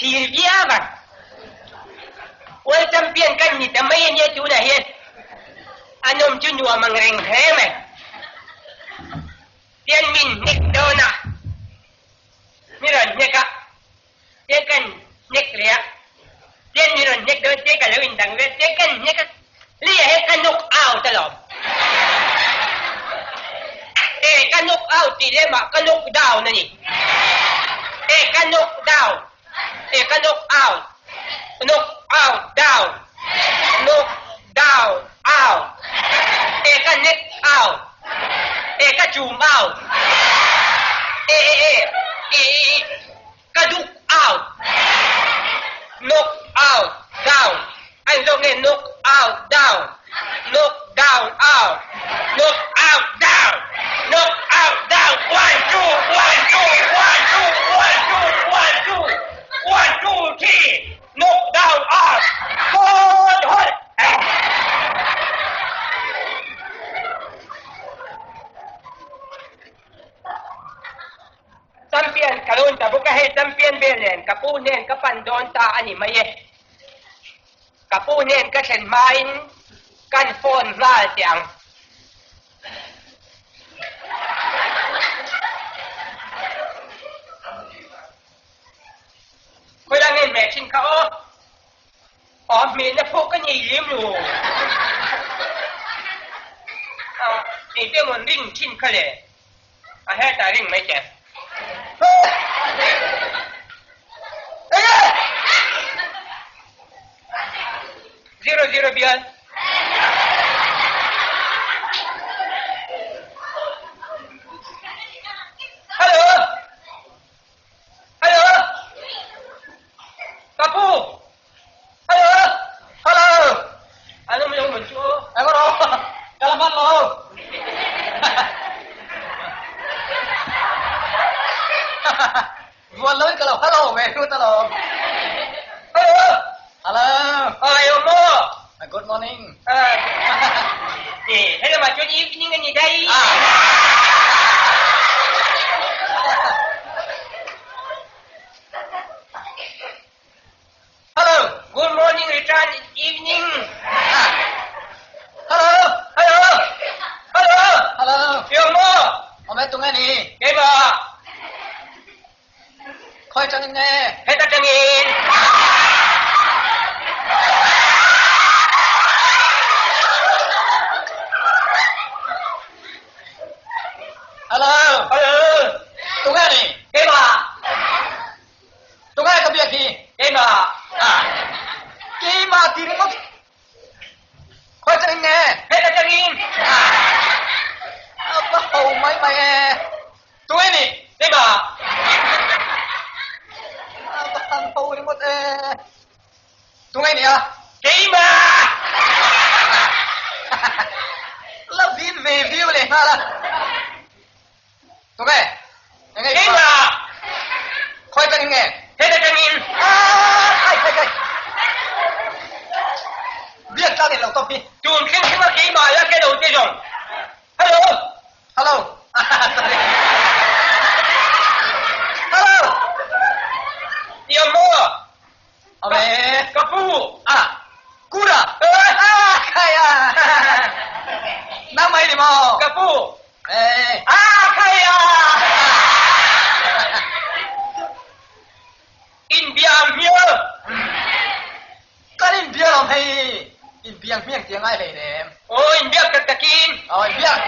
inchhir viau ang. World Champion kan ni ta mai ania tunah hian. A nawm chu nuam ang reng hle mai. Tian min hnek dawn a, mi rawn hnek a, tian kan hnek leh a, tian mi rawn hnek dawn tian ka lo indang vel, tian kan hnek a, Lia hi ka knock out alawm. E, ka knock out tih lemah ka knock down a ni. E, ka knock down. E, ka knock out. Knock out down. Knock down out. E, ka neck out. E, ka chum out. E, e, e, e, e, e. Ka duk out. Knock out down. A in zawk nge knock out down. Knock down out. Knock out down. Knock out down. One two one two one two one two one two one two three knock down out. Hawi hawi. Champion ka lo ta bawk a, hei champion vel nen ka pu hnen ka pan dawn ta a ni mai e. Ka pu hnen ka thlen hmain kan phone nghal teh ang. Khawilai nge hmeh thin kha aw. Aw hmehna pawh ka nei lem lo. Engte emaw ring thin kha le. A hetah ring mai che. Zero zero bial. Hello. Hello. Ka pu. Hello. Hello. Ano mo yung muncho? Ewan ro. Kalaman lo. Vuan lo in ka lo hello ve hlut alawm. Hello. Hello. Ayo mo. Good morning. Eh, hello ma chuan evening ani dai. Hello. Good morning return evening. Hello. Hello. Hello. Hello. Yo mo. Awm e tunge ni? Keimah. Khawi tangin nge? Heta tangin. Hello. Hello. Tunge ni? Keimah. Tunge ka biak hi? Keimah. Ah. Keimah ti ringawt. Khawi tangin nge? Heta tangin. Ah. A va ho mai mai e. Tunge ni? Keimah. A va han ho ringawt e. Tunge ni a? Keimah. La vin ve viu leh nghal a. Tunge? Enge Keimah. Khawi tangin nge? Heta tangin. Ah, khai khai khai. Biak tlang in lo tawp hi. Tun thleng thleng a keimah la ke lo te zawng. Hello. Hello. Sorry. Hello. Tiam maw? Awm e. Ka pu. Ah. Kura. Ah, khai a. Nang mai ni maw? Ka pu. Eh. Ah, khai a. In bia ang hmiang. Kan in bia lawm hei. In biang hmiang ti a ngai hlei nem. Aw, in biak tak takin. Aw, in biak.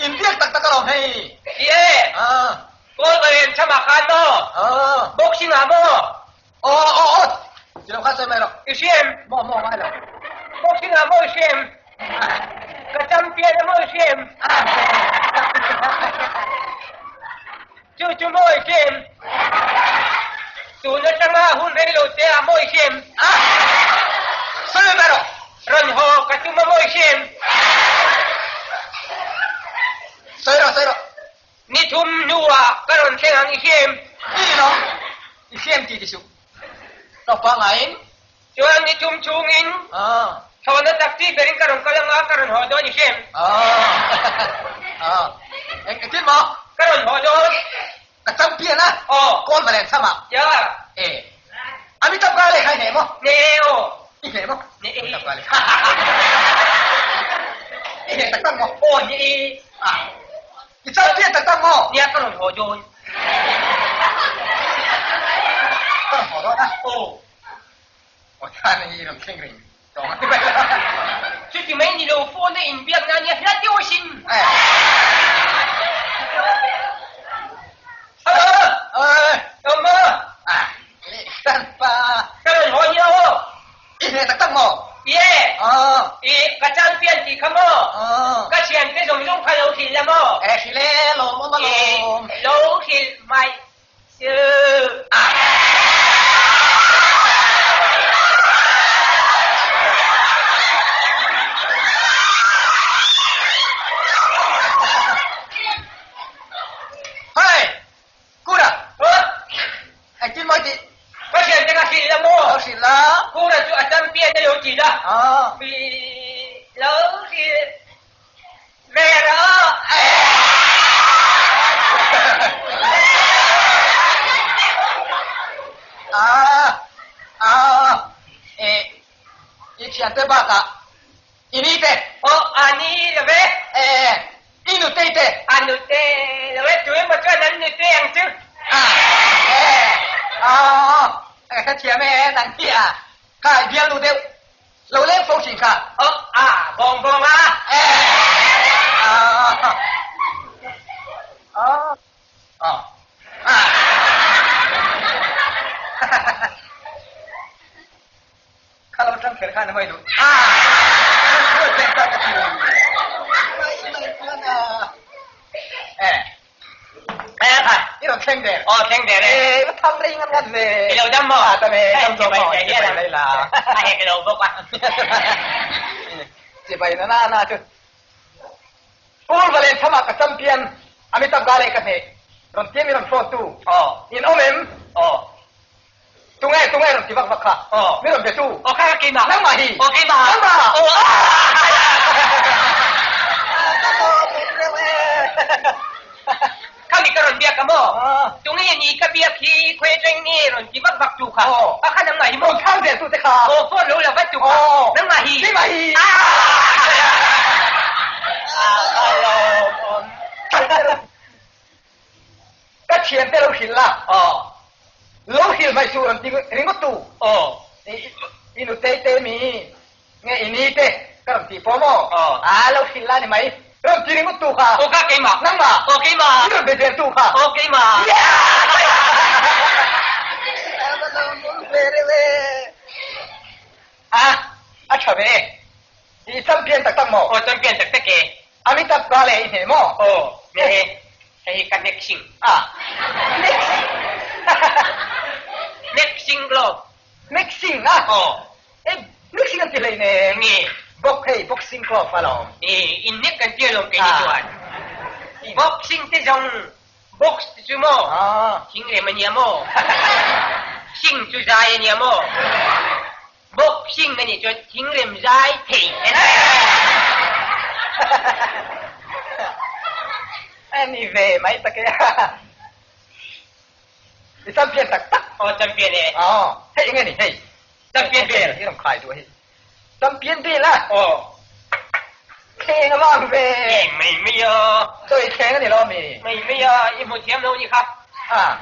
In biak tak tak alawm hei. Ti e. Ah. Kawl ka rem cham ah khan maw? Ah. Boxing ah maw? Aw, aw, aw. Ti lo khan sawi mai rawh. I hria em? Maw, maw ngai lo. Boxing ah maw i hria em? Ka champion a maw i hria em? Chu chu maw i hria em? Tun atanga hun rei lo te ah maw i hria em? Sawi mai rawh. Rawn haw ka tum a maw i hria em? Sawi rawh, sawi rawh. Ni thum hnuah ka rawn thleng ang i hria em? Ni lo, i hria em ti ti suh. Tlawpa ngaiin. Chuan ni thum chhungin thlawhna taxi berin ka rawn kal anga ka rawn haw dawn i hria em? Engtin maw? Ka rawn haw dawn. Ka champion a? Aw. Kawl va len cham ah? Ya. E. Amitabh Gale kha i hneh maw? Hneh aw. I hneh maw? Hneh. Amitabh Gale. I hneh tak tak maw? Aw hneh. Ah. I champion tak tak maw? Nia ka rawn haw dawn. Ka rawn haw dawn a? Aw. Aw tan i rawn thleng reng tawng a. Chuti mai ni lo phone a inbiakna ania hla deuh asin. Hello. Awma. Ah, lehsan pa. Ka rawn haw nia aw. I hneh tak tak maw? Ie. Aw. I ka champion tih kha maw? Aw. Ka thiante zawng zawng kha lo hrilh la maw? Eh, hrilh e, lawmawm a lawm. I lo hrilh mai chu. Hei! Kura! Engtin maw i tih? Ka thiante ka hrilh la maw? Lo hrilh la. Kura chu a champion a lo ti la. Lo hrilh ve rawh. I thiante bakah I ni te. Aw a ni lo ve. E i nutei te. A nute lo ve tu emaw chuan an nute ang chu. A e a ka hrethiam e nang hi a kha i bialnu deuh lo leng fo thin kha. Aw a bawng bawng a. E a a a a. Kha lo tang kher khan a mai duh. I rawn thleng der. Aw thleng der e. E va tham rei ngat ngat ve. I lo dam maw? A dam e, dam zawk maw. Chibai lai la. A hek lo bawk a. Chibai na na na chu. Paul Valenthama ka champion Amitabh Gale ka hneh. Rawn tiam i rawn phone tu. Aw. In awm em? Aw. Tunge tunge rawn ti vak vak kha. Aw. Mi rawn be tu. Aw kha keimah. Nangmah hi. Aw keimah. Nangmah. Aw. Kha mi ka rawn biak ka maw? Tunge ni ka biak hi khawi atang nge rawn ti vak vak tu kha. Aw. A kha nangmah hi maw? Rawn chhang zel tu te kha. Aw phone lo la vat tu kha. Aw. Nangmah hi. Keimah hi. Ka thiante lo hrilh la. Aw. Lo hrilh mai suh rawn ti ringawt tu. Aw. I nutei te mi nge i ni te ka rawn tih pawh maw? Aw. Aa lo hrilh la ni mai. Rawn ti ringawt tu kha. Aw ka keimah. Nangmah. Aw keimah. I rawn be zel tu kha. Aw keimah. A a tha ve. I champion tak tak maw? Aw champion tak tak e. Amitabh Gale i hneh maw? Aw hneh e. Hei hi ka mixing. A mix Mixing glove. Mixing a? Aw. Hei mixing an ti hlei nen. Nge? Bok hei boxing glove a lawm. E in nek kan ti alawm kei ni chuan. Boxing te zawng box te chu maw? Thing rem a nia maw? Sing chu zai a nia maw? Boxing a nih chuan thingrem zai thei a ni. A ni ve mai tak e. I champion tak tak. Aw champion e. Aw hei eng nge ni hei. Champion bel. I rawn khai duh hei. Champion bel a. Aw. Thleng a vang ve. Eng mai mai a. Chawi thleng a ni lo mi. Mai mai a i hmu thiam lo ni kha. A.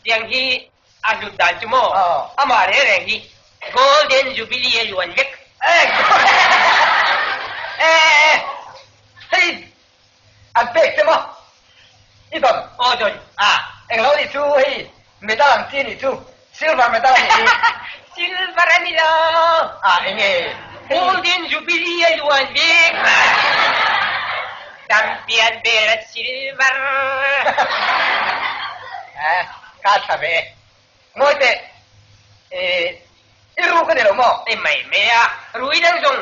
Tiang hi A hlut dan chu maw? Amah reng reng hi Golden Jubilee a luan vek. E, hei an pek che maw? I dawn? Aw dawn. A, englo nih chu hei medal ang chi nih chu, silver medal a nih hi. Silver a ni lo. A, enge? Golden Jubilee a luan vek. Champion ber a silver. Ka tha ve. Ngawi teh, i ru ka ni lo maw? Ei mai mai a, rui dang zawng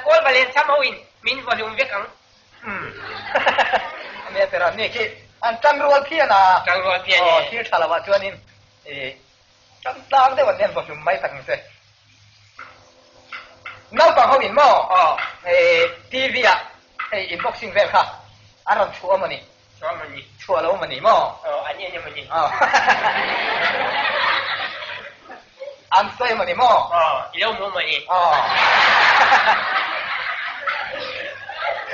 kawl va len cham ho in min va hlum vek ang. Umm. Nia tira ni khi an tan rual phian a. Tan rual phian e. Aw thil tha lo ah chuan in tan tlang deuh an nia an va hlum mai tak ang che. Naupang ho in maw? Aw. TV ah hei in boxing vel kha an rawn chhuah a maw ni? Chhuah maw ni? Chhuah lo maw ni maw? Aw, an en emaw ni? Aw. An sawi maw ni maw? Aw, i lo hmu maw ni? Aw.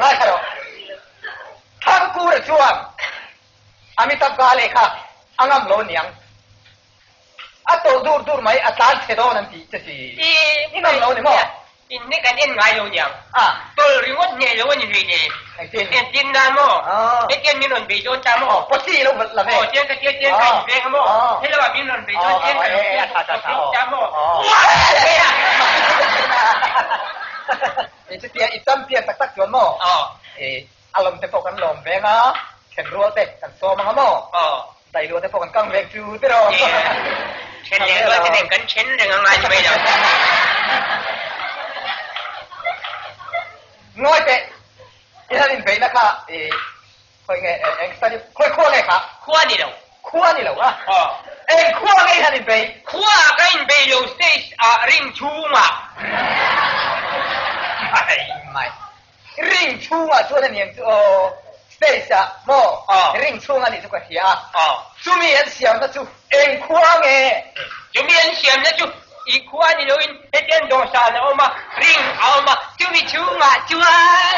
Ngaithla rawh. Thangkura chuan Amitabh Gale kha a ngam lo niang. A tawlh dur dur mai, a tlan chhe dawn an tih che si. I ngam lo ni maw? In hi kan en ngai lo niang. A. Tawlh ringawt hneh lo a ni hlui nen. Engtin? Engtin na maw? Aw. Hetiang min rawn bei dawn ta maw? Aw, pawh chi i lo valh la ve. Aw, tiang ka tia tiang ka inveng a maw? Aw. Hello ah min rawn bei dawn tiang ka lo Aw, tia aw, ka aw, ta maw? Aw. E chutia i champion tak tak chuan maw? Aw. E, a lawm te pawh kan lawm veng a, then rual te kan sawm ang a maw? Aw. Dailua te pawh kan kang veng chu tiraw? Then leh rual te nen kan then reng a ngai ni mai lo. Ngawi teh, i han inbeihna kha i khawi nge eng stadium, khawi khua nge kha? Khua ni lo. Khua ni lo a? Aw. Eng khua nge i han inbeih? Khua ah ka inbeih lo stage ah ring chhungah. Mai mai. Ring chhungah chuan a niang chu aw, stage ah maw ring chhung a nih chu ka hria a, chumi an siamna chu eng khua nge? Chumi an siamna chu i khua ni loin hetiang dawhsan a awm a, ring a awm a, chumi chhungah chuan.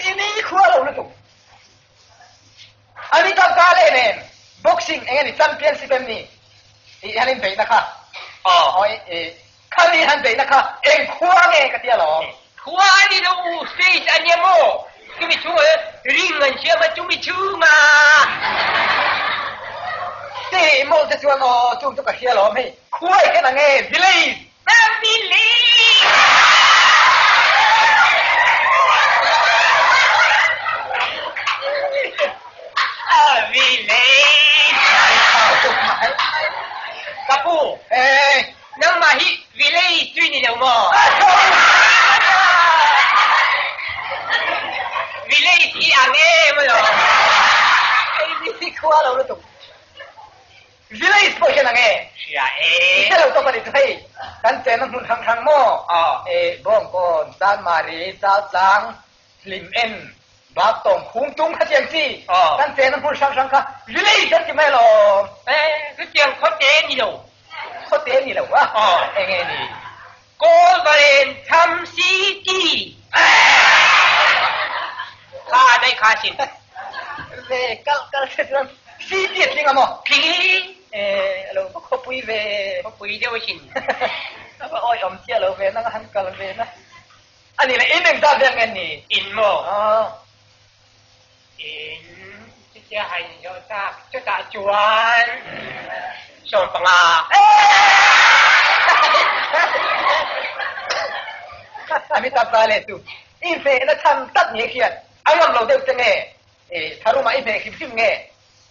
I ni khua lo lutuk. A ni tak ta leh nen boxing eng a ni championship em ni tih hian inbeihna kha Aw. I khami han beihna kha eng khua nge ka ti alawm. Khua a ni lo u stage a nia maw chumi chhunga ring an siam a chumi chhunga. Tih mawlh te chuan aw chung chu ka hria alawm hei khua i khen ang e village. A village. A village. Ka pu. Hey. Nangmah hi village chu i ni lo maw? Village i ang em alawm. Hei hi khua lo lutuk. Village pawh hian ang e. Hria e. I hre lo tawp a ni chu hei. Kan chenna hmun hrang hrang maw? Aw. E Bawngkawn, Chanmari, Chaltlang, Hlim en, Bak tawng khum tum kha chiang chi. Aw. Kan chenna hmun hrang hrang kha village an ti mai alawm. E, chutiang khawte ni lo. Khawte ni lo a? Aw. Enge ni? Kawlvaren tham city. Kha daih kha sin. Ve kal kal che chuan city a tling a maw? Tling. E, alo va khawpui ve. Khawpui deuh asin. A va awih awm chiah lo ve na nga han kal ve na. A ni leh in engzat vel nge ni? In maw? Aw. In chutia han zawh tak chutah chuan 15. Amitabh pa leh chu i hnehna chhan tak nge khian a ngam lo deuh che nge? I tharumah i hneh hrim hrim nge?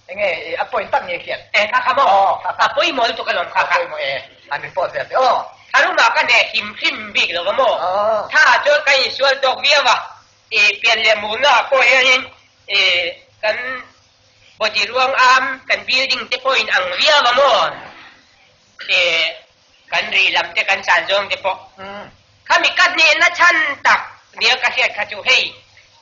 Enge a point tak nge khian? E kha kha maw? Aw kha kha. A pawimawh lutuk alawm kha A kha. pawimawh e. An report vel te aw. Tharumah ka hneh hrim hrim bik lo va maw? Aw. Tha chuan ka insual tawk viau a. I pian leh murna ah pawh hianin i kan body ruang am kan building te pawh in ang viau a maw? I kan rih lam te kan chan zawng te pawh. Khami ka hnehna chhan tak nia ka hriat kha chu hei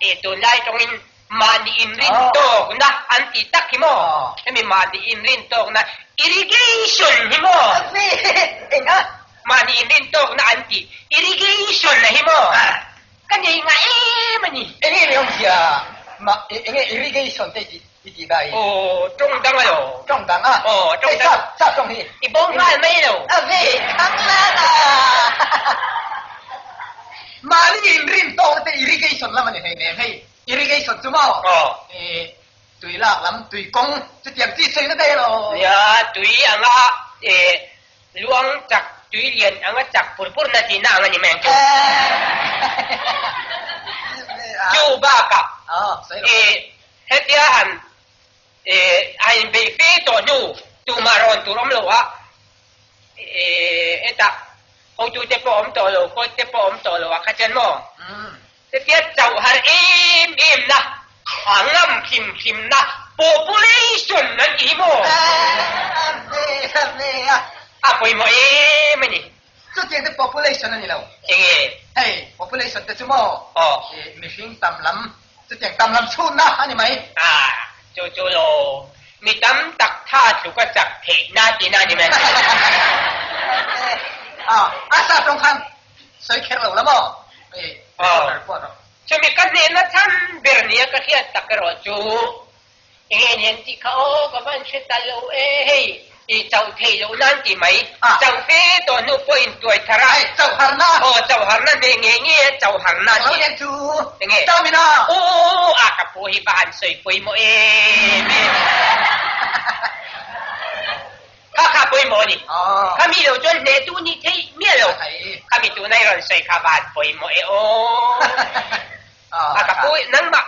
i tunlai tawngin mahni inrin tawkna an ti tak hi maw? Hemi mahni inrin tawkna irrigation hi maw? Mahni inrin tawkna an tih irrigation a hi maw? Ka nei ngah em a ni. Enge ni awmzia mah enge irrigation te i tih dai? Aw tawng dang alo. Tawng dang a? Aw tawng dang. Hei sap tawng hi. I bo nghal mai lo. A ve khang lan a. Mahni inrin tawkna te irrigation lam a ni hei nen hei irrigation chu maw? Aw. I tui lak lam tui kawng chutiang chi sawi na daih alo. Nia tui anga i Luang chak tui lian anga chak pur pur na tihna ang a ni mai ang chu. Chu bakah hetia han a inbeih fe tawh hnu tumah rawn tur awm lo a, hetah hotute pawh awm tawh lo, coach te pawh awm tawh lo a kha chuan maw hetia chauh har em em na, a ngam hlim hlim na population an ti hi maw? A pawimawh em a ni. Chutiang te population a ni lo. Enge? Hei population te chu maw? Aw. Mihring tam lam, chutiang tam lam chhunna a ni mai. A, chu chu lo. Mi tam tak tha. Tha tluk a chak theih na tihna a ni mai. A sa tawng khan sawi kher lo la maw? Chumi ka hnehna chhan ber nia ka hriat tak erawh chu enge ni an tih kha aw ka van hre ta lo e hei i chauh theih loh nan tih mai chauh fe tawh hnu pawh in tuai thar a chauh harna aw chauh harna hneh ngei ngei a chauh harna tih enge aw a ka pu hi va han sawi pawimawh em em kha kha pawimawh a ni kha mi lo chuan hneh tu nih theih miah lo kha mi tuna i rawn sawi kha va han pawimawh e aw a ka pu nangmah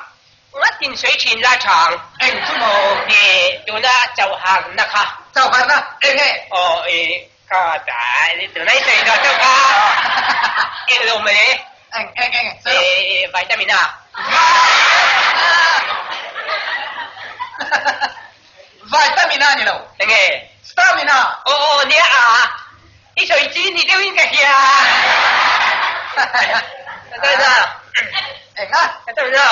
Ngatin sawi thin la tha ang. Eng chu maw? E, tuna chauharna kha. Chauharna? Eng nge? Aw, e, kha ta, tuna i sawi tawh chauh kha. Eng lo mawle? Eng, eng, eng, sawi lo. E, vitamin A. Vitamin A ni lo. Eng nge? Stamina. Aw, aw, nia a. I sawi chi ni deuhin ka hria. Ka sawi na. Eng a? Ka sawi na.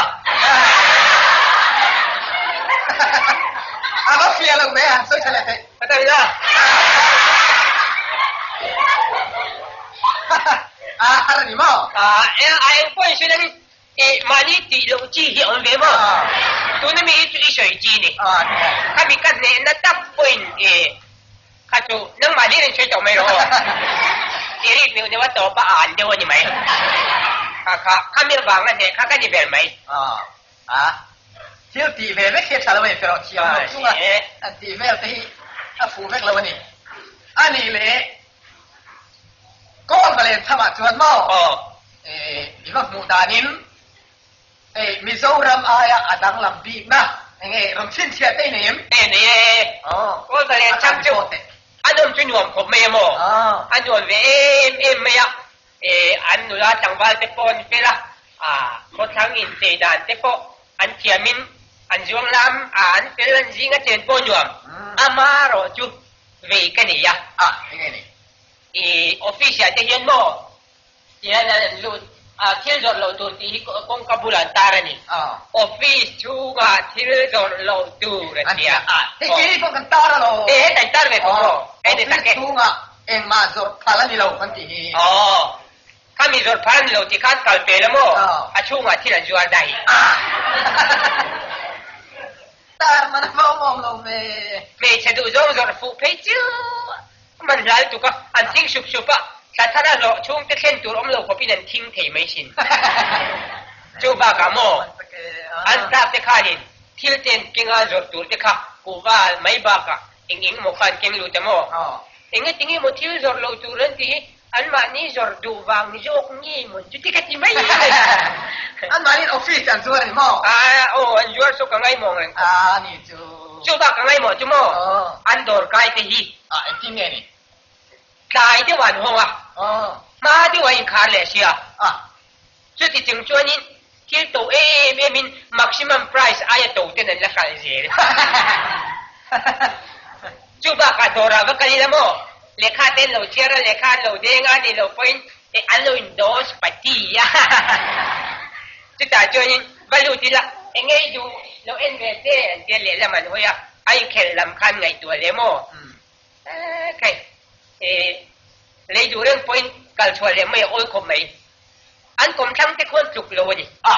A va fia lo ve a, sawi tha leh theih. Ka sawi na. A har a ni maw? A, a eng pawh in sawi na ni. I mahni tih loh chi hi a awm ve maw? Tuna mi hi chu i sawi chi ni. Khami ka hnehna tak pawhin i kha chu nangmah hlir in sawi tawh mai rawh aw. I rik neuh neuh a tawp a an deuh a ni mai. Kha kha khami avanga hneh kha ka ni ber mai. A thil tih ve vek hi a tha lo a ni felawh thiam lo chunga an tih vel te hi a fuh vek lo a ni. A nih leh Kawl valen thamah chuan maw i va hmuh danin hei Mizoram aia a danglam bikna enge rawn chhinchhiah te i nei em? E nei e, kawl valen tham chu a nawm chu nuam khawp mai a maw? A nuam ve em em mai a, an nula tlangval te pawh an fel a, khawthlang inchei dan te pawh an thiamin an zuang lam a an fel an zing a chen pawh nuam, amarawh chu vei ka nei a. A, enge ni? I office ah te hian maw tihian an lut a, thil zawrh loh tur tih hi kawngka bulah an tar a ni. Office chhungah thil zawrh loh tur a ti a. Hei kei hi pawh kan tar a lo. E, heta in tar ve tawh maw? Office chhungah engmah zawrh phal a ni lo kan tih hi. Aw, khami zawrh phal a ni lo tih khan kal pe la maw? A chhungah thil an zuar daih. Tar man a va awm awm lo ve. Hmeichhe duh zawng zawrh fuh phei chu man hlal tuk a, an thing sup sup a, thla thar a hlawh chhungte thlen tur awm lo khawpin an thing thei mai thin. Chu bakah maw an staff te khanin thil ten kenga zawrh tur te kha kuhva mai bakah eng eng maw kha an keng lut a maw? Engati nge maw thil zawrh lo tur an tih hi Anmahni zawrh duh vang zawk nge maw chu ti ka ti mai mai. Anmahniin office an zuar a ni maw? A aw an zuar chu ka ngaihmawh reng kha. A ni chu. Chu bak ka ngaihmawh chu maw? An dawr kai te hi. A engtin nge ni? Tlai deuh an hawng a. Hma deuh a inkhar leh sia. Chuti chung chuanin thil to em em in maximum price aia to ten an la hralh zel. Chu bakah dawrah va kal ila maw? Lehkha te an lo chhiar a, lehkha an lo deng a, ni lo pawhin an lo in dose pati a. Chutah chuanin va lut ila eng nge i duh lo en ve che an tia lehlam an hawi a, a inkhelh lam khan ngaihtuah leh maw? Khai, lei duh reng pawhin kal chhuah leh mai a awl khawp mai. An kawmthlang te khuan tluk lo a ni. A,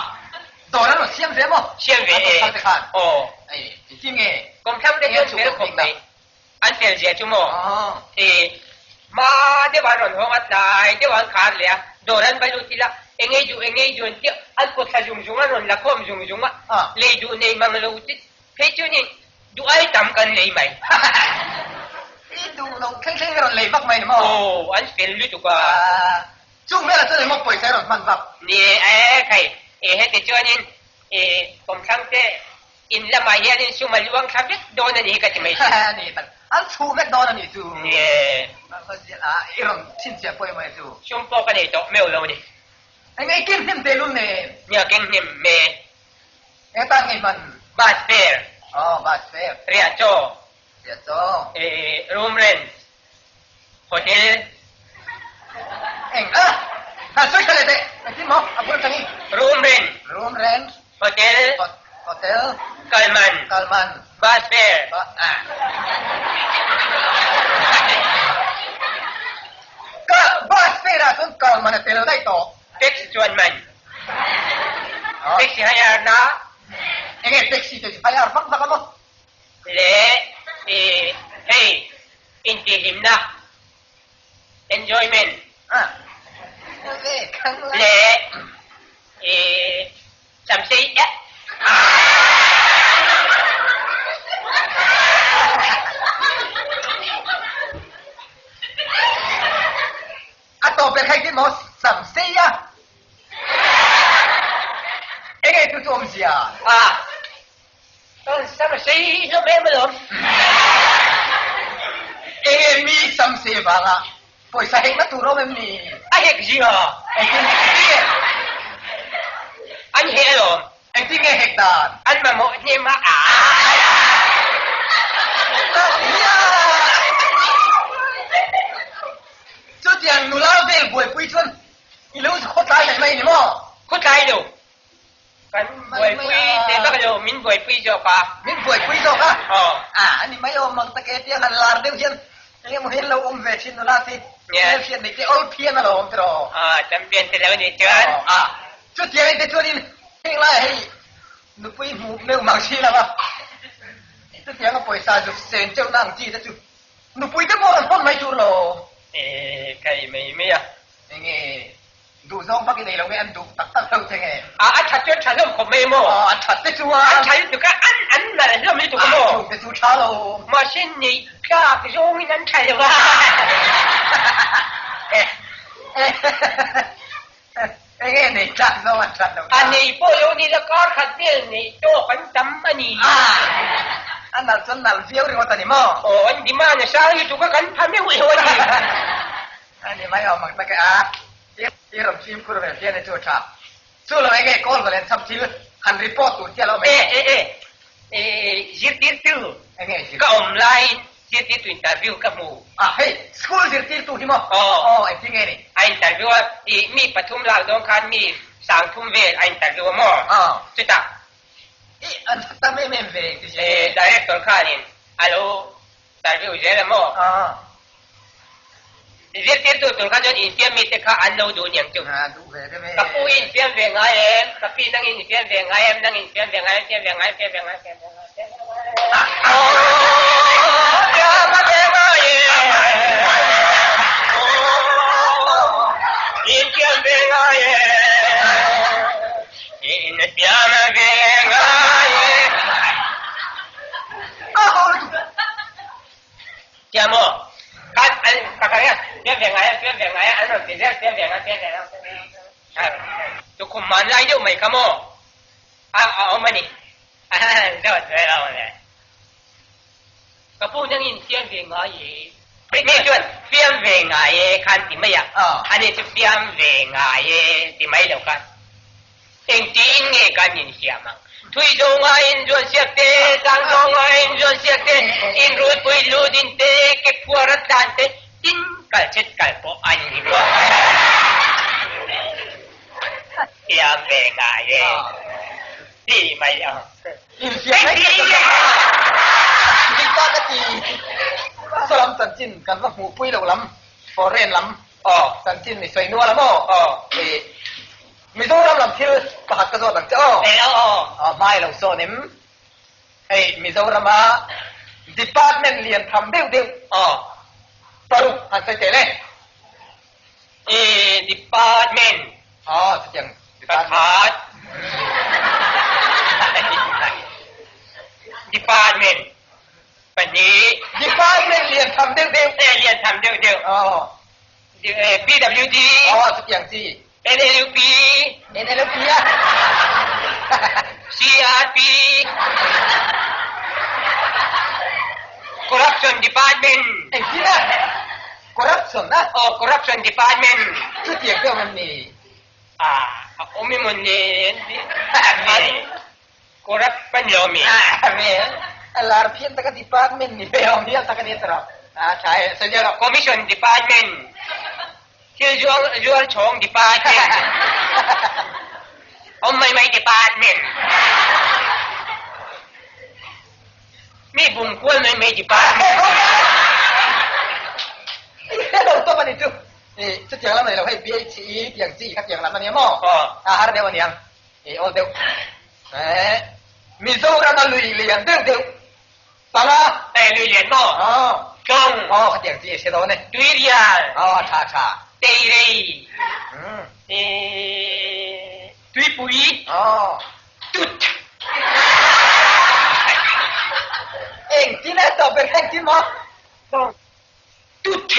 dawr an rawn siam ve maw? Siam ve e. An kawmthlang te khan. Aw. Ei, engtin nge? Kawmthlang te chuan fel khawp mai. An fel zia chu maw? E, hma deuh an rawn hawng a, tlai deuh an khar leh a, dawr an va lut ila, eng ei duh, eng ei duh an tia, an kawtthla zung zung, an rawn la khawm zung zung a, lei duh nei mang lo chi phei chuanin Duh ai tam kan lei mai. I duh lo thleng thleng i rawn lei vak mai ni maw? Aw, an fel lutuk a. Chung velah chuan engmaw pawisa i rawn hman vak? Ni e, khai. E heti chuanin e kawmthlang te in lamah hianin sum a luang thla vek dawn a ni hi ka ti mai si. A ni tak. An chhuh vek dawn a ni chu. Ni e. I rawn chhinchhiah pawh emaw chu. Sum pawh ka nei tawh meuh lo ni. Eng ei keng hnem tehlul nen? Nia keng hnem me. Heta ngei hman. Bus fare. Aw bus fare. Riah chaw. Riah chaw. Room rent. Hotel. Eng a. Ha sawi tha leh teh. Engtin maw? A bul atangin. Room rent. Room rent. Hotel. Hotel. Kalman. Kalman. Bus fare. Ba ah. Taxi hire na. Enge taxi te chu hire vak vak a maw? Leh i hei intihhlimna, enjoyment, leh i samsei eh. A tawp ber kha engtin maw samsei a? Enge chu chu awmzia? A. Sam sei hlawm em alawm. Enge mi sam sei vanga pawisa hekna tur awm em ni? A hek zia. Engtin nge? An heh alawm. Engtin nge hek dan? An mamawh hnem a. Chutiang nula vel buaipui chuan i lo khawtlai daih mai ni maw? Khawtlai lo. Kan buaipui teh vak lo, min buaipui zawk a. Min buaipui zawk a? Aw. A, a ni mai awm mang tak e, tiang han lar deuh hian eng emaw hian lo awm ve thin nula chi hmel hriat nei te awl phian a lo awm tiraw? A, champion te lo nih chuan. Aw, a, chutiang in te chuanin heng laiah hei nupui hmuh meuh mang si lo a, chutiang a pawisa zuk sen teuh na ang chi te chu nupui te pawh rawn hawn mai tur lo. E, kai mai mai a. Enge Duhzawng bak i nei lo nge an duh tak tak lo che nge? A a that chu an tha hlawm khawp mai maw? Aw an that te chu a. An tha lutuk a, an an nalh hlawm lutuk a maw? A chung te chu tha lo. Mahse neih tlak zawngin an tha lo a. Enge neih tlak zawng an that lo ta? A nei pawh lo ni la kar khat vel neih tawk an tam a ni. A a nalh chuan nalh viau ringawt a ni maw? Aw an demand a sang lutuk a kan pha meuh lo a ni. A ni mai awm ang tak e a, i rawn fimkhur ve hian i chu tha. Chu lo enge call va len cham thil han report tur chiah lo mai. E e e e zirtirtu Enge zirtirtu? Ka awm laiin zirtirtu interview ka hmu. A hei school zirtirtu hi maw? Aw. Aw engtin nge ni? A interview a, i mi pathum lak dawn khan mi sangthum vel a interview a maw? Aw. Chutah. I an tam em em ve engti zir? E director khanin a lo Interview zel a maw? Zirtirtu tur kha chuan infiam mite kha an lo duh niang chu. Ka pu i infiam ve ngai em? Ka pi nang in infiam ve ngai em? Nang infiam ve ngai em? Fiam ve ngai em? Fiam ve ngai em? Fiam ve ngai em? Fiam ve ngai em? Aww fiam a ve ngai em? Aww infiam ve ngai em? Infiam ve ngai em? Tia maw? Khan an ka ka ria fiam ve ngai a fiam ve ngai a an rawn ti zel fiam ve ngai fiam ve ngai tukhum man lai deuh mai kha maw a a awm a ni zawt ve lo le ka pu nangin fiam ve ngai e mi chuan fiam ve ngai e khan ti mai a ani chu fiam ve ngai e ti mai lo khan Engtiin nge kan insiam ang? Thui zawnga inzuan siak te, sang zawnga inzuan siak te, inrulpui ludin te, ke phuar a tlan te, tin kal chet kal pawh an ni bawk. Siam ve ngai e, ti mai ang. Insiam mai ka tum a, dik ta ka ti. Salam chanchin kan va hmuhpui loh lam, foreign lam chanchin i sawi nual a maw? Mizoram lam thil pakhat ka zawt ang che aw. E aw aw. Aw hmai lo sawn em? Hei Mizorama department lian tham deuh deuh aw paruk han sawi tel e. E department. Aw chutiang department. Pakhat. Department pahnih. Department lian tham deuh deuh. E lian tham deuh deuh. Aw. PWD. Aw chutiang chi. NLUP. NLUP a. CRP. Corruption Department. Engtin a? Corruption a? Aw Corruption Department. Chutiang te awm em ni? Ah, a awm emaw ni? Corrupt pan lo mi? A lar phian taka department ni ve awm hial tak a ni a tawrh. A tha e, sawi deuh rawh. Commission Department. Thil zuar zuar chhawng department. Awm mai mai department. Mi bum kual mai mai department. Hello tawp a ni chu. Chutiang lam a ni lo hei BHE tiang chi kha tiang lam a ni maw? A har deuh a niang. I awl deuh. Eh, Mizoram a lui lian deuh deuh. Panga. Eh, lui lian maw? Aw. Tlawng. Aw, khatiang chi a hre dawn e. Tuirial. Aw, a tha a tha. Teirei. Umm. Eh, Tuipui. Aw. Tut. Engtin a tawp ber engtin maw? Tlawng. Tut.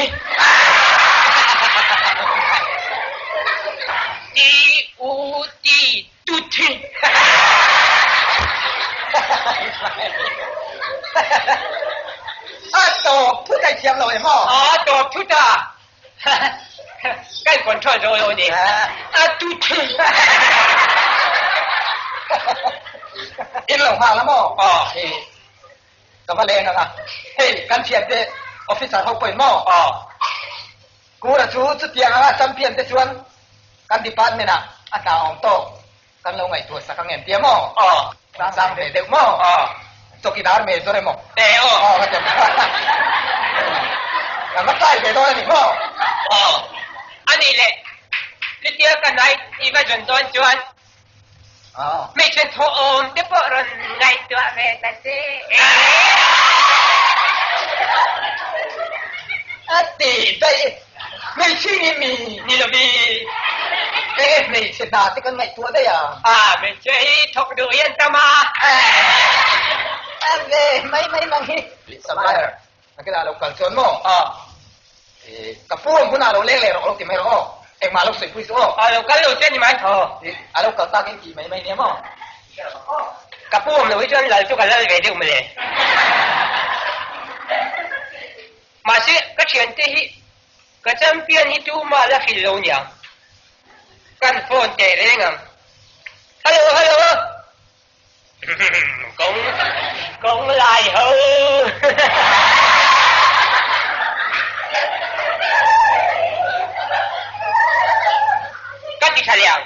T U T tut. A tawp thut a thiam lo em aw? A tawp thut a. Kan control zo lo ni. A tut. In lo nghal a maw? Aw. Ka va leng ang a, hei kan thiante officer ho pawhin maw? Aw. Kura chu chutiang anga champion te chuan kan department ah a hna awm tawk kan lo ngaihtuah sak ang em tia maw? Aw. Sang ve deuh maw? Aw. Chawkidar major emaw? E aw. Aw ka ti Kan va try ve dawn a ni maw? Aw. Anih leh chutia ka night i va zawn dawn chuan Hmeichhe thawhawm te pawh rawn ngaihtuah ve ta che. A ti daih. Hmeichhe ni mi? Ni lovi. E hmeichhe hna te kan ngaihtuah daih a. A hmeichhe hi thawk duh hian tam a. A ve mai mai mang hi. Supplier, a kila lo kal chuan maw? Aw. Ka pu ang hunah lo leng leh rawh lo ti mai rawh aw. Engmah lo sawi pui suh aw. A lo kal lo che ni mai. Aw, a lo kal tak in tih mai mai nia maw? Ka pu awm lo hi chuan lal chu ka lal ve deuh mawle. Mahse, ka thiante hi ka champion hi tumah la hrilh lo niang. Kan phone teh reng ang. Hello, hello. Kawng kawng lai ho. Ka ti tha leh ang.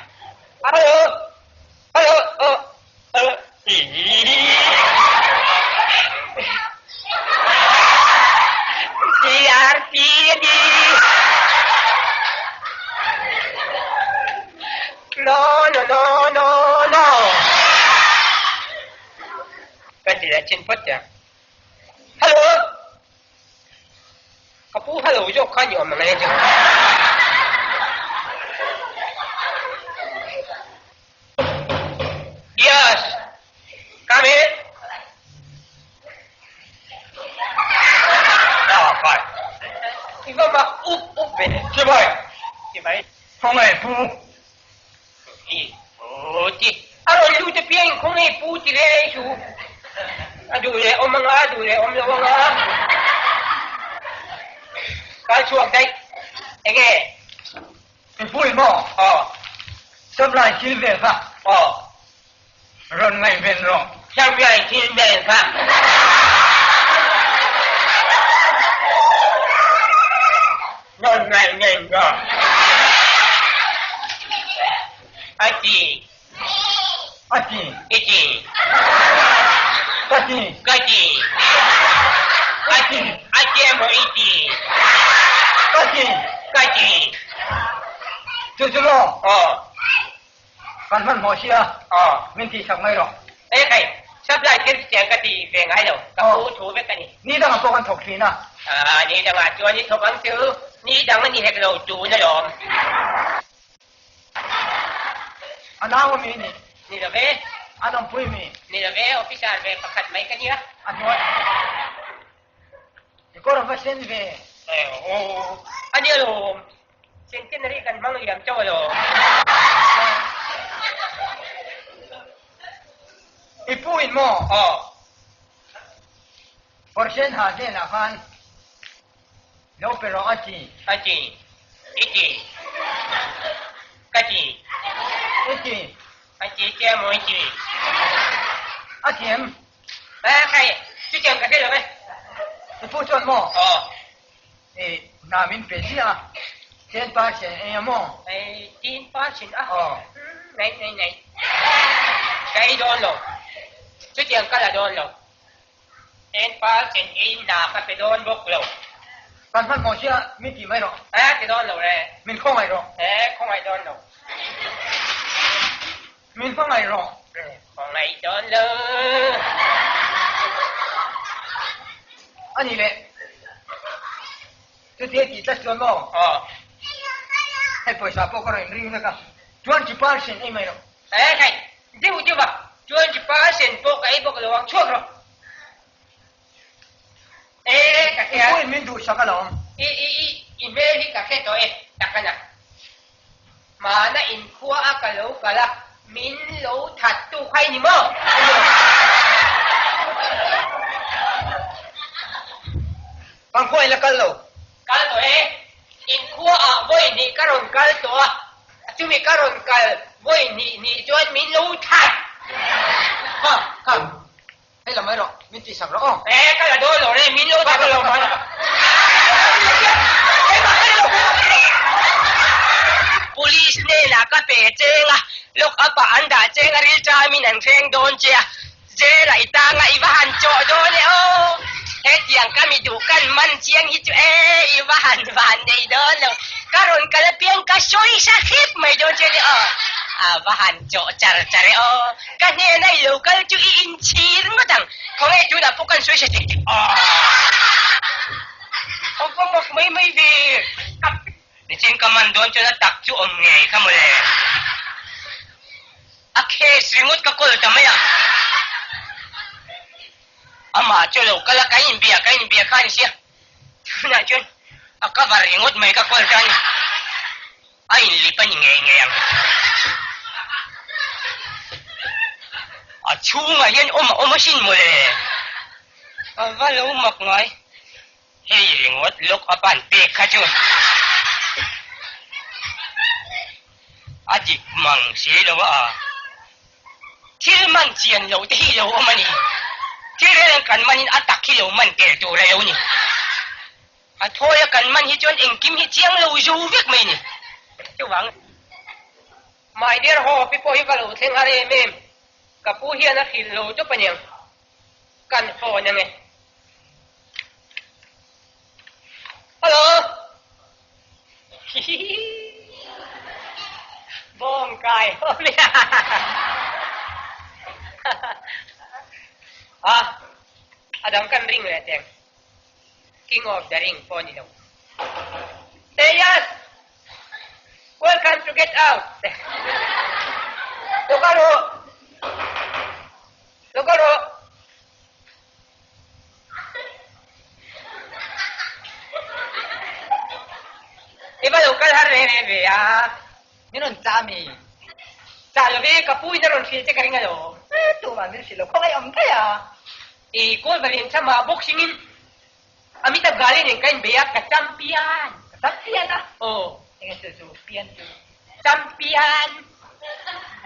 Hello. Hello. Oh. Hello. CRP a ni. No, no, no, no, no. Ka ti leh chin phawt che. Hello. Ka pu hello zawk kha ni awm ang e chu. Yes. Come in. Ah, kai. I va mak up up ve. Chibai. Chibai. Khawngaih pu. I pu ti. A rawn lut apiang khawngaih pu ti ve ei su. A duh leh awm anga, a duh leh awm lo anga. Kal chhuak daih. Enge? I pui maw? Aw. Supply thil vel kha. Aw. Rawn ngaihven rawh. Supply thil vel kha. Rawn ngaihven rawh. A ti. A ti. I ti. Ka ti. Ka ti. Ka ti. A ti emaw i ti. Ka ti. Ka ti. Chu chu maw? Aw. Kan hmanhmawh si a. Aw. Min tih sak mai rawh. E khai, supply thil chiang ka ti ve ngai lo. Ka pu thu vek a ni. Ni dangah pawh kan thawk thin a. Aa, ni dangah chuan i thawk ang chu. Ni dang a ni hek lo tun alawm. A nau a mi ni? Ni lo ve. An awmpui mi? Ni lo ve, officer ve pakhat mai ka nia. A hnuai. I kawr a va sen ve. Aw, a nia lawm. Centenary kan hmang liam chauh alawm. I pu in maw? Aw. Kawr sen ha hnenah khan Lo pe rawh a ti. A ti. I ti. Ka ti. I ti. A ti che maw i ti? A ti em? A khai, chutiang ka hre lo e. I pu chuan maw? Aw. I hna min pe chiah a, 10% eng emaw maw? Ei, 10% a? Aw. Nei, nei, nei. Ka ei dawn lo. Chutiang ka la dawn lo. 10% ei hna ka pe dawn bawk lo. Kan hmanhmawh sia min ti mai rawh. A ti dawn lo re. Min khawngaih rawh. E, khawngaih dawn lo. Min hmangaih rawh. Hmangaih dawn lo. A ni le. Chutia tih tlat chuan maw? Aw. Hei pawisa pawh ka rawn inring vek a. 20% ei mai rawh. Eh hei, deuh deuh a, 20% pawh ka ei bawk lo ang, chhuak rawh. Eh ka hria. I puin min duhsak alawm. I i i i hmel hi ka hre tawh e, tak a na. Hmana inkhua a ka lo kal a, min lo that tu kha i ni maw? Kan khua in la kal lo. Kal tawh e. Inkhua ah vawi hnih ka rawn kal tawh a, chumi ka rawn kal vawi hnih hnih chuan min lo that. Kha, kha. Hei la mai rawh, min tihsak rawh aw. Eh, ka la dawn lo re, min lo that lo mai. Police hnenah ka pe cheng a, lock up ah an dah cheng a, rilṭamin an hreng dawn che a, jail ah i tang a, i va han chawh dawn e aw. Hetiang ka mi duh kan man chiang hi chu e, i va han van nei dawn lo. Ka rawn kal apiang ka sawi sa hrep mai dawn che nia aw. A va han chawh char char e aw. Ka hnena i lo kal chu i inchhir ngawt ang. Khawnge tunah pawh kan sawi hre thei tih aw. Aw va mak mai mai ve. Nichin ka man dawn chuan a tak chu awm ngei kha mawle. A case ringawt ka kawl ta mai a. Amah chu lo kal a, ka inbia ka inbia kha a ni sia. Tunah chuan a cover ringawt mai ka kawl ta a ni. A inlip a ni ngei ngei ang. A chhungah hian awm a awm asin mawle. A va lo mak ngai. Hei ringawt lawk a pan pek kha chu a dik mang si lo a. Thil man chian lo te hi lo awm a ni. Thil reng kan manin a tak hi lo man tel tur a lo ni. A thawi a kan man hi chuan engkim hi chiang lo zo vek mai ni. Chuvang My dear Hope i pawh hi ka lo thleng har em em. Ka pu hian a hrilh lo tawp aniang. Kan phone ange. Hello. Hihihi. Bawng kai ho nia. A a dang kan ring leh teng. King of the ring pawh a ni lo. Hey yes! Welcome to get out! Lo kal rawh! Lo kal rawh! I va lo kal har reng reng ve a. Min rawn chah mi? Chah lo ve, ka pu in a rawn hrilh che ka ring alawm. Tumah min hrilh lo, khawngaih awm daih a. I Kawlvarin chama boxing in Amitabh Ghale nen ka inbei a, ka champion. Ka champion a? Aw. Enge chu chu pian chu? Champion.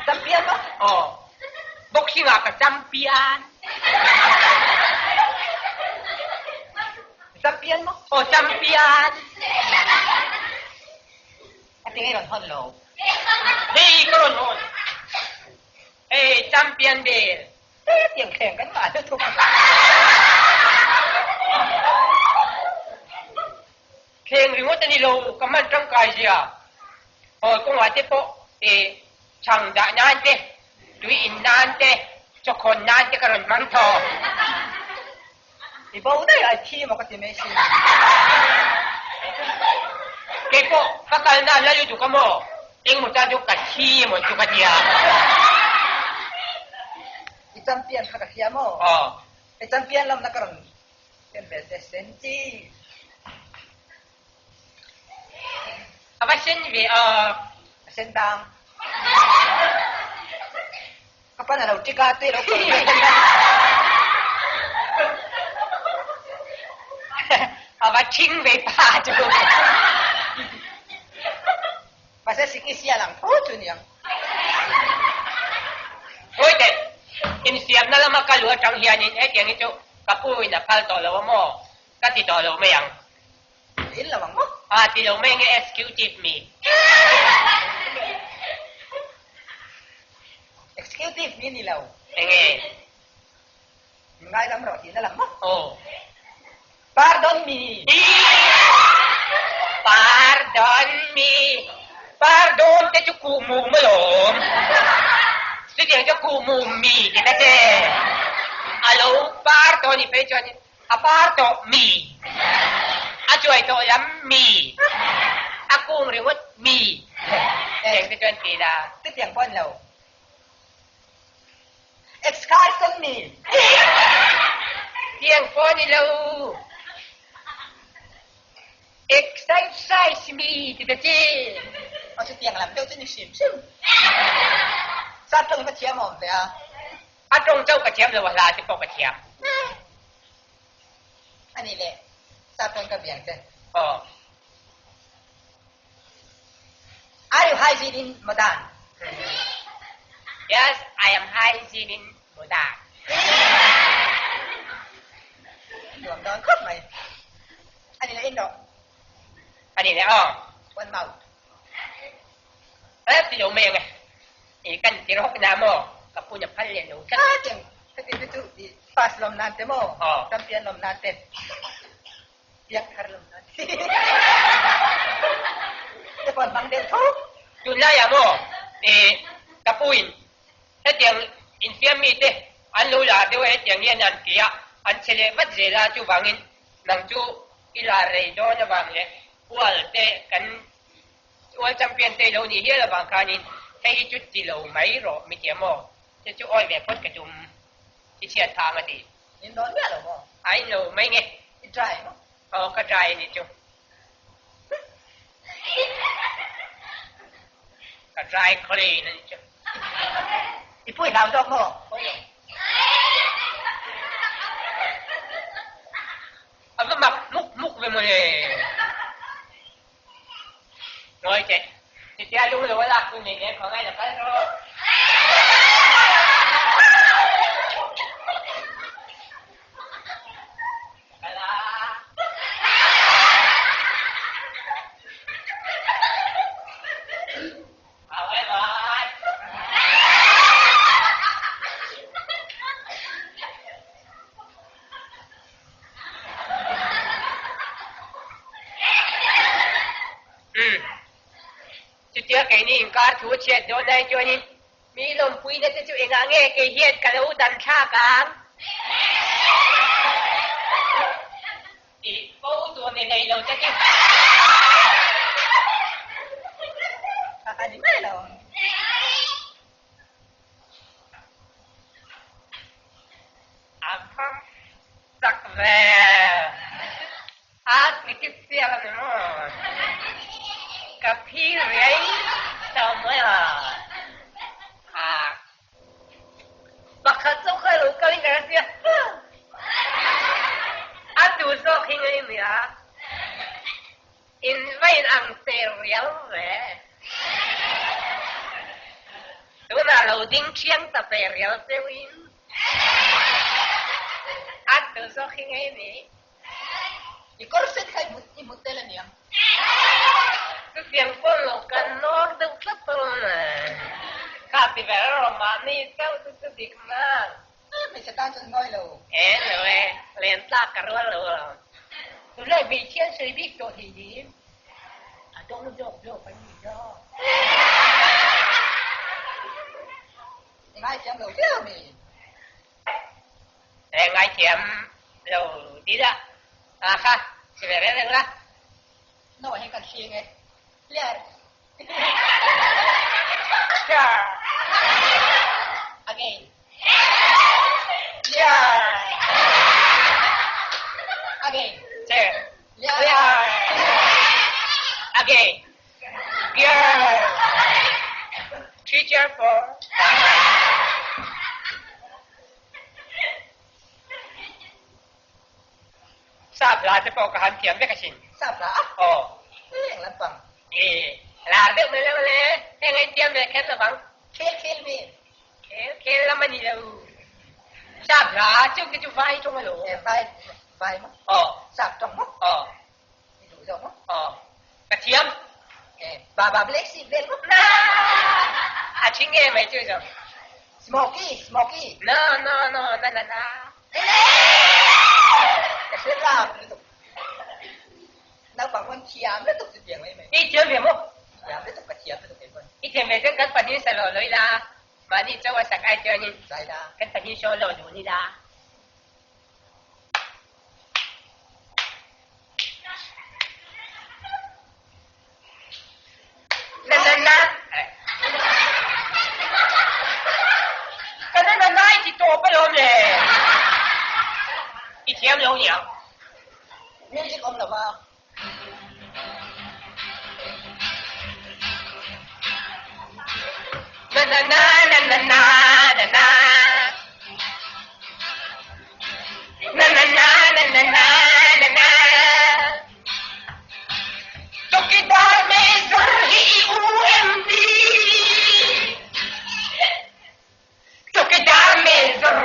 Champion maw? Aw. Boxing ah ka champion. Champion maw? Aw, champion. A tinge i rawn hawn lo? Hei ka rawn hawn. Hei champion bel. Hetiang thleng kan ngah lutuk a. Thleng ringawt a ni lo, ka hman tangkai zia. Hawi kawngah te pawh i chhang dah nan te, tui in nan te, chawkhawn nan te ka rawn hmang thaw. I bo daih a, i thi maw ka ti mai sin. Keipawh ka kalna la lutuk a maw? Engmaw tan chu ka thi emaw chu ka tia. I champion kha ka hria maw? Aw. I champion lamna ka rawn ken ve che sen chi. A va sen ve a. A sen dang. Ka pan a lo ṭik a, tui a lo kawr ve. A va ṭhing ve pa chu. Mahse siki sial ang tho chu niang. Hawi teh, insiamna lama ka lu aṭang hianin hetiang hi chu ka pu in a phal tawh lo a maw? Ka ti tawh lo mai ang. In lo ang maw? A ti lo mai nge executive mi? Executive mi ni lo. Enge? Ngaidam rawh tihna lam maw? Aw. Pardon me. Pardon me. Pardon te chu kuh mu maw lawm. Chutiang chu kuhmum mi ti ta che. A lo par tawh ni phei chuan a par tawh mi, a chuai tawh lam mi, a kung ringawt mi tiang te chuan ti la. Chutiang pawh an lo excursion mi. Tiang pawh a ni lo. Exercise mi ti ta che. Aw chutiang lam deuh chu ni hrim hrim. Sap tawng ka thiam awm ve a. A tawng chauh ka thiam lo a hla te pawh ka thiam. A nih leh sap tawng ka biang che. Aw. Are you hygiene in modern? Yes, I am hygiene in modern. Nuam dawn khawp mai. A ni leh in rawh. A ni leh aw. One mouth. A ti lo mai ang e. I kan ti rawk na maw? Ka pu na phal leh lo tlat. A tiang ka ti te chu i pass lawm nan te maw? Champion lawm nan te. Piak thar lawm nan te. Te pawh an hmang deuh tho. Tunlai ah maw i ka pu in Hetiang infiam mite an lo lar deuh a, hetiang hian an ti a, an che leh vat zel a, chuvangin nang chu i lar rei dawn avang leh World te kan World Champion te i lo nih hial avang khanin hei hi chu ti lo mai rawh mi ti a maw? Chu chu awi ve phawt ka tum i chhiat thang a ti. In dawn miah lo maw? A in lo mai nge. I try maw? Aw ka try a nih chu. Ka dry clean a nih chu. I pui hlau zawk maw? A va mak hmuk hmuk ve mawle. Ngawi teh. Chutia lung lo a lak tu nei nen khawngaih la kal rawh. Chutia keini inkar thu a chhiat dawn ai chuanin mi lawmpuina te chu engah nge kei hian ka lo dan thlak ang? Tih fo tur ni hlei lo che chu. A ni mai lo. A va chak ve. A cricket sial a ni maw? Ka phi riai ta mai a. A pakhat zawk kha lo kal in ka hre sia. A tu zawk hi ngai nia. In va in ang che riau ve. Tunah lo ding thiang ta ve riau cheu in. A tu zawk hi ngai ni. I kawr sen kha i hmu tel a niang. Chutiang pawh lo kan nawr deuh tlat dawn a. Kha ti ber erawh mahni chauh chu chu dik nang. Hmeichhe tan chuan ngawi lo. E lo e, len tlak ka rual lo a. Tunlai hmeichhia an sawi bik tawh thei dim. A dawng zawk zawk an ni zawk. I ngaithiam lo viau mi. E ngaithiam lo ti dah. A kha, si ve reng reng la. No hei kan hring e. Clear. Sure. Again. Clear. Again. Sure. Clear. Again. Clear. Teacher for. Sap hla te pawh ka han thiam vek asin. Sap hla a? Aw. Eng lampang? E, lar deuh mai lo le. Heng ain thiam ve kher lovang. Khel khel ve. Khel khel lam a ni lo. Sap hla chu te chu vai tawng alo. E, vai, vai maw? Aw. Sap tawng maw? Aw. I duh zawk maw? Aw. Ka thiam. E, Baba Black Sheep vel maw? Na! A thi nge mai chu zawng. Smoky, Smoky. No, no, no, na na na. Ka hre ram lutuk. Naupang pawn thiam lutuk chu tiang mai mai. I thiam ve maw? Thiam lutuk, ka thiam lutuk kei pawn. I thiam ve chuan kan pahnih sa lo lo ila. Mahni chauh a sak ai chuanin kan pahnih solo dun ila. Na na na. Ka na na na i ti tawp alawm le. I thiam lo niang. Music awm lo va. Na na na na na na na na. Na na na na na na na na. Chawkidar Major hi i u em ni? Chawkidar Major.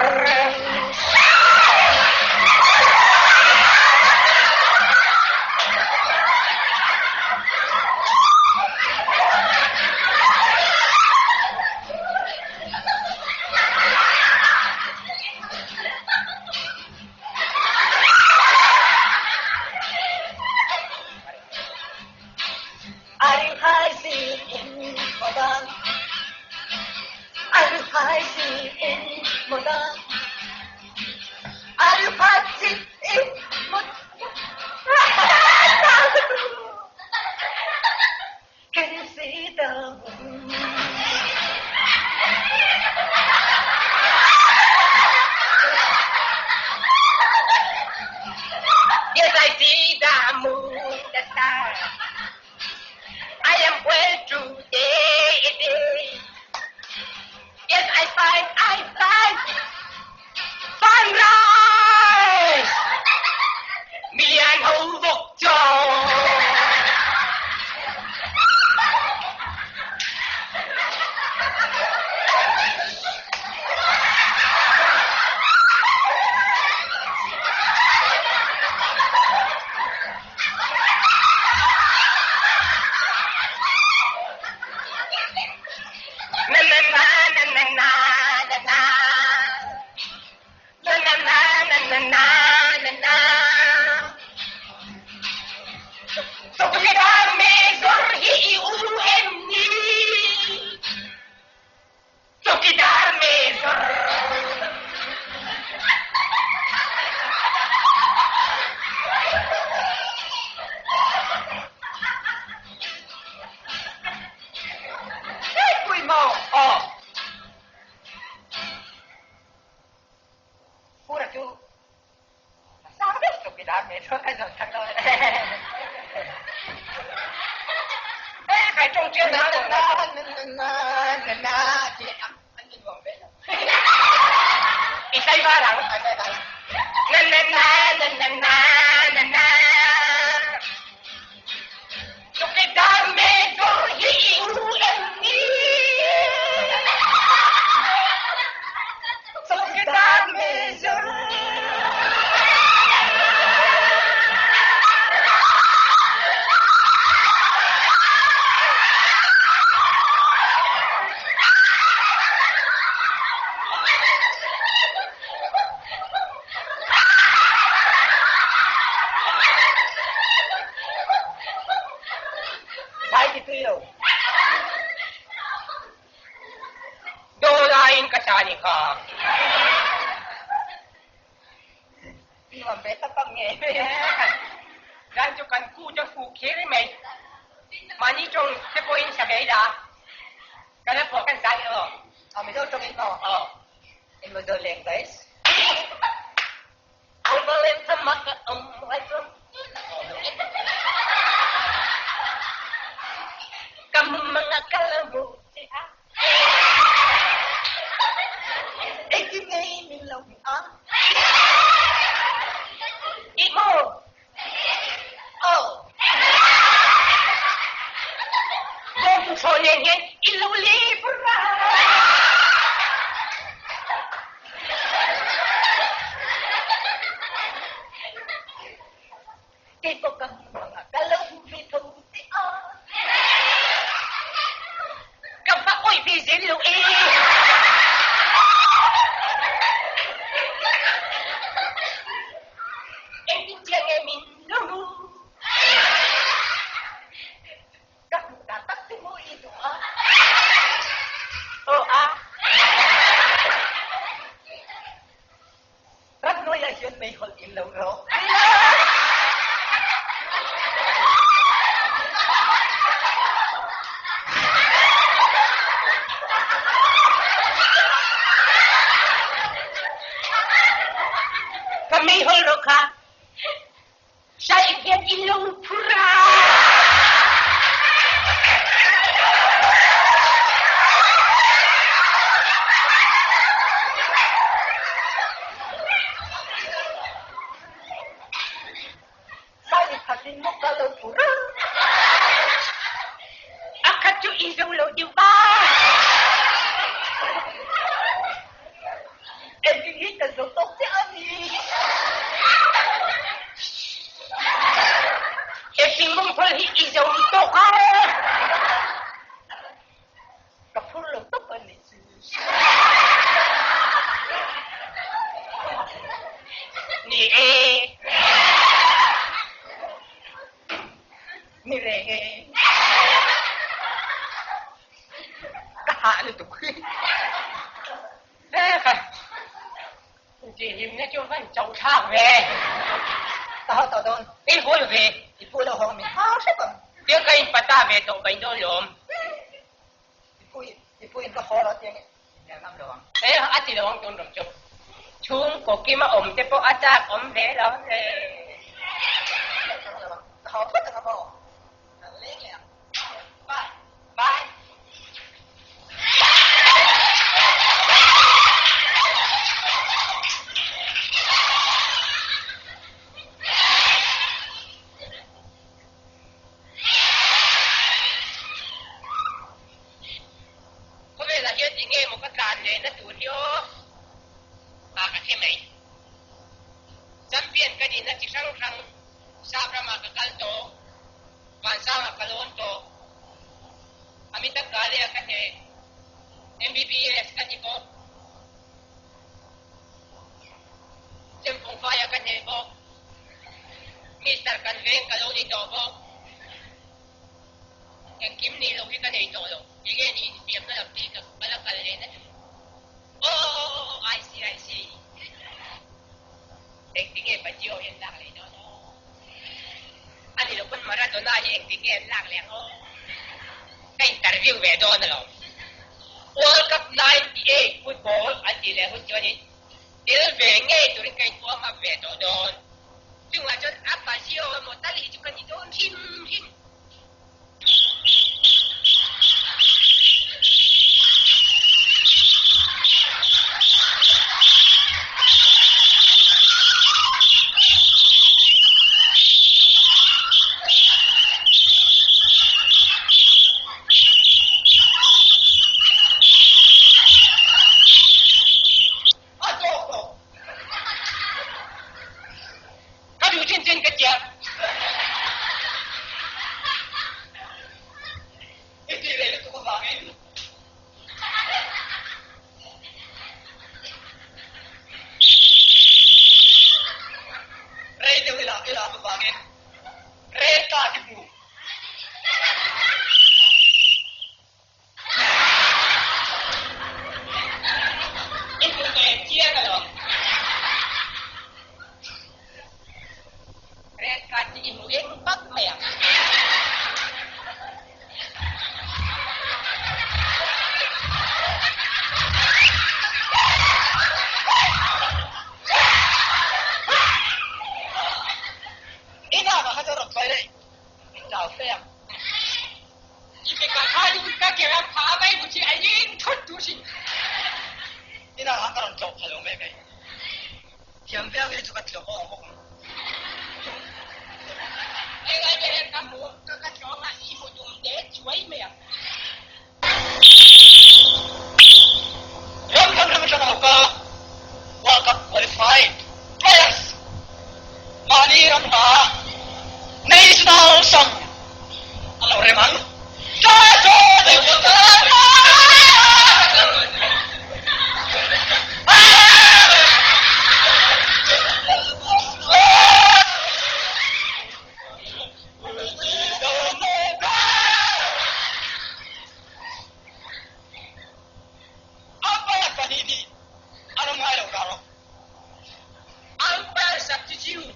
Yes, I see the moon, the star. I am well today. Yes, I find, I find sunrise. Million ho vok cho. Na na na na na na na na. Na na na na na na na na. Chawkidar Major hi i u em ni? Chawkidar Major. Pui maw? Aw. Pura chu a sang deuh chawkidar Major a zawh sak lo. Kai tawng chian na na na na na na ti an ni nuam ve lo. I sai var ang. Na na na na na na na na. Chawkidar Major hi i u em ni? Chawkidar Major. Sai ti tui lo. Dawlaiin ka sa ni kha. Nuam ve tak tak nge. Zan chu kan ku chu fu kher mai. Mahni tawng te pawhin sa ve ila. Kan la pawh kan sa ni aw. A Mizo tawng in maw? Aw. In Mizo language. Ka mumanga ka la hmu che a. Engtin nge min lo hmu a? I maw? Aw. Bawng chaw nen hian i lo lep ra. Kei pawh ka hmu ang a, ka lo hmu ve tho teh a. Ka va awih ve zel lo e. Engtin chiah nge min lo hmu? Ka hmuh dan tak chu maw i duh a? Aw a. lo phur a. Sai khatin maw ka lo phur a. A khat cu i zo lo deuh ba. Engtin hi ka zo tawk chiah a ni. Engtin mungphal hi i zo tawk a. Ka phur lo tawp a ni chu. Ni e. Ni reng e. Ka hah lutuk. Tihlim na chu van cho thlak ve. Ka hau tawh dawn. I hul ve. I pu lo hawng min hau hrep ang. Tia ka in pata ve tawh mai dawn lawm. I pu i pu in ka haw lo tiang in ngam lo ang. E a ti lo ang tun rawh chu. Chhungkaw kima awm te pawh a chak awm ve lo le. Ka hau phawt ang a maw. Kan leng leh ang. Bye. Bye. Khawvelah hian eng nge maw ka tlan leh na tur hi aw? A ka hre mai. Champion ka nihna chi hrang hrang Sap ramah ka kal tawh, Vansangah ka lawn tawh, Amitabh Gale-a ka hneh, MBBS ka ni bawk, Chempungfaia ka hneh bawk, Mister kan veng ka lo ni tawh bawk. Engkim nih loh hi ka nei tawh lo, enge ni infiamna lam te hi ka la kal leh na tur. Aw, I see, I see. Engtinge Baggio hi an lak leh dawn aw? A ni lo pawn Maradona hi engtinge an lak leh ang aw? Ka interview ve dawn alawm. World Cup 98 football an tih leh hun chuanin tel ve ngei turin ka inpuam up ve tawh dawn. Chungah chuan a Baggio emaw tal hi chu ka ni dawn hrim hrim. A tawk tawh. Ka duh chin chin ka tia. I ti leh lutuk avangin. Rei deuh ila i lak avangin red card i hmu. I hmu ve chiang alawm. Red card hi i hmu eng vak mai ang. I hna kha chu rawn sawi daih. Chau fe ang. I pe ka kha dun ka ke ram pha mai bu chi a ling thut tu sin. Ina khan ka rawn tlawh pha lo mai mai. Thiam viau hi chu ka tlawh awk bawk ang. Engai ve hian ka hmu ka ka tlawng a i hmu dum te chuai mai ang. Ram hrang hrang atanga lo kal a, World Cup qualified players mahni ram hla national song an lo rem ang. Umpire pahnih nih an um ngai lo ka rawh. Umpire substitute.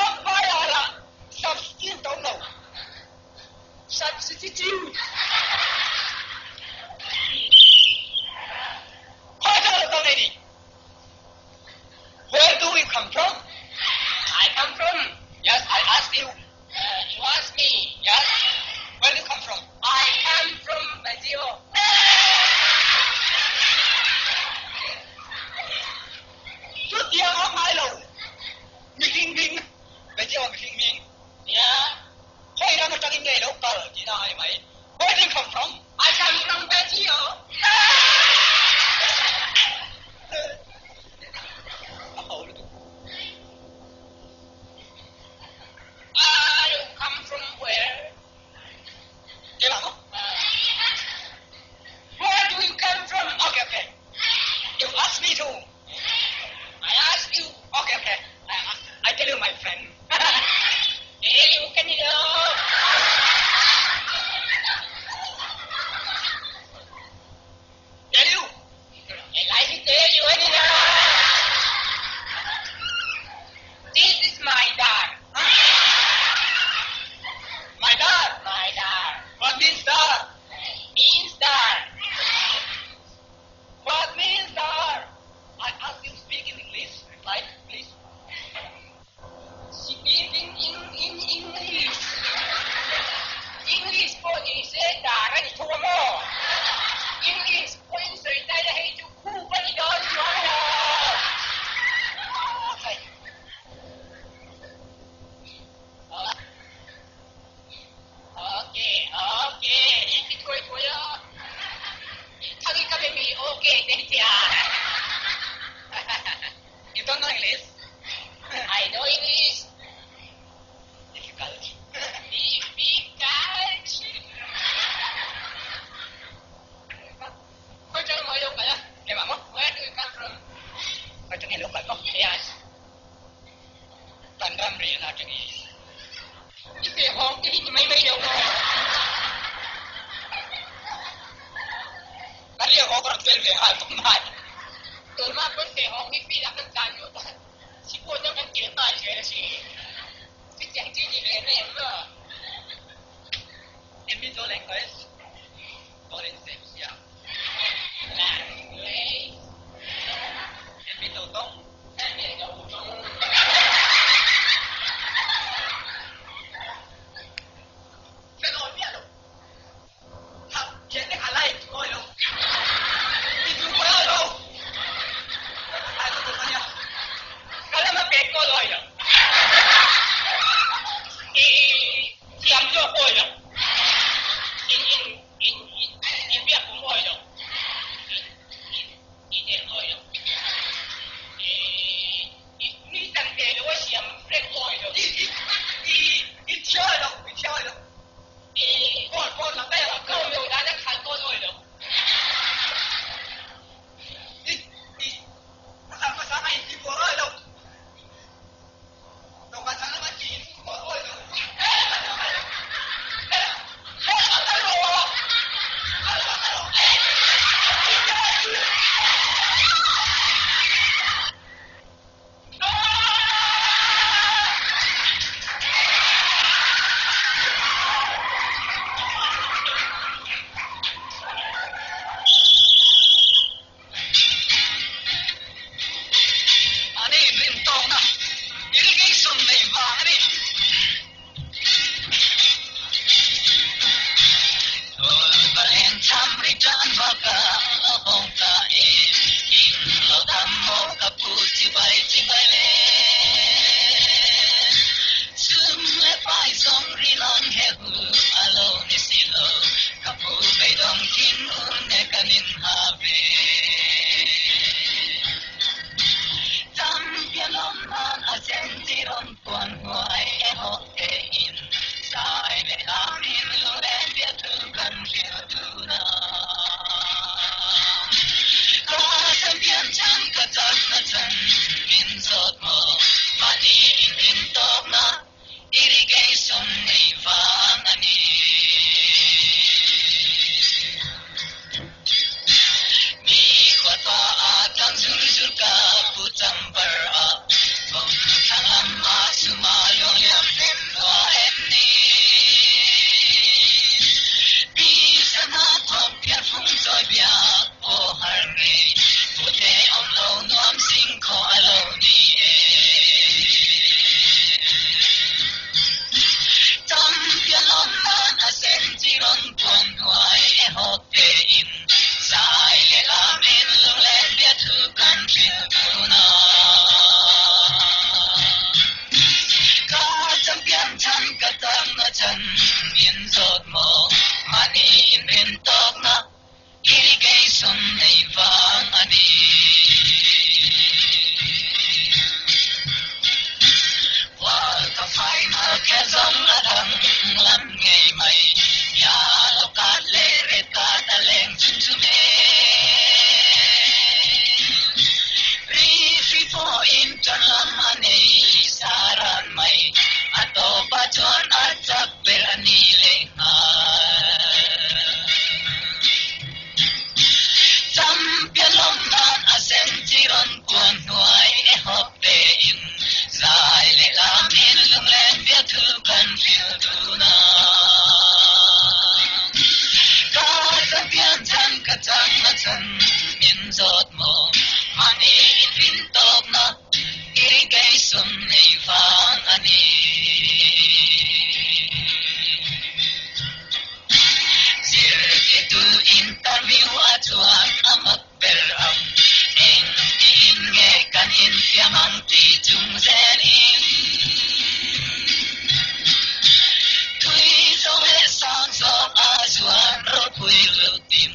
Umpire ah substitute a um lo. Substitute. ask you. You ask me. Yes. Where do you come from? I come from Brazil. Chutiang a ngai lo. Mihring hming, Brazil a mihring hming. Nia. Khawi ram atangin nge lo kal tihna a ni mai. Where do you come from? I come from Brazil. A ho lutuk. I come from where? Keimah maw? Where do you come from? Okay, okay. You ask me to. I ask you. Okay, okay. I, I tell you my friend. Tell you ka ni lo. Tell you. Helai hi tell you a ni lo. This is my dar. My dar. My dar. What means dar? Means dar. What means dar? I ask you speak in English. Reply, please. Speaking in English. English pawh ni se dar a ni tho a maw? English pawhin sawi ta ila hei chu khup a ni dawn chuang lo. Okay, okay, i ti thuai thuai a. Thang i ka be mi okay te hi tia. You don't know English? I know English. Difficult. Difficult. Khawi tang maw i lo kal a? Keimah maw? Where do you come from? Khawi tang i lo kal maw? Yes. Kan ram rih na tang i. I pe hawng te hi ni mai mai lo maw? Kan riak hawk rak tel ve hal tuk mai. Keimah pawn pe hawng hi field ah kan tlan lio ta. Sipuan dang kan tel ngai zel a si. Chutiang chi ni ve reng maw? In Mizo language, God in same sia. Language. In Mizo tong. In Mizo tong. Kan awi miah lo. Kha thian te kha lai awi lo. I tu pawh awi lo. Ai tu tuk ania. Ka lam a pek kawl awi lo. I thiam zawk awi lo. In in in in biak pum awi lo. In in i tel awi lo. I i mi tan ve lo a siam reng awi lo. I i i i thiam awi lo. I thiam awi lo. I Kawl kawl lang daih a. Kawl lo dan a khal kawl awi lo. I i a hmasa a in ti buar awi lo. Dawhkan sang lam a ti in buar awi lo. Ani rin tawkna irrigation nei vang a ni. dun a. Ka champion chhan ka chakna chhan min zawt maw? Mahni inrin tawkna irrigation nei vang a ni. Zirtirtu interview a chuan a mak ber ang. Engtiin nge kan infiam ang tih chung zelin tui zo leh sang zawk a zuan ropui lutin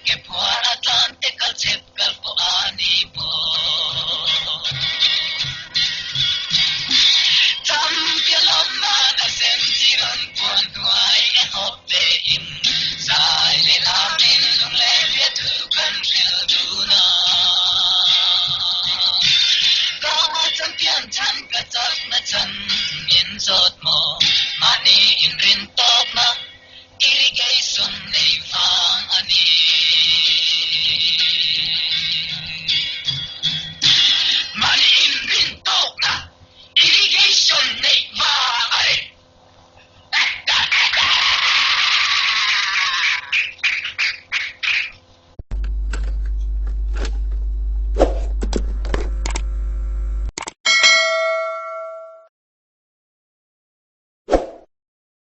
ke phuar a tlan te kal chep kal pawh a ni bawk. Champion lawmman a sem chi rawn puan hnuai e hawp te in Zai leh lamin lungleng biatu kan hril dun a. Ka champion chhan ka chakna chhan min zawt maw? Mahni inrin tawkna irrigation nei vang a ni.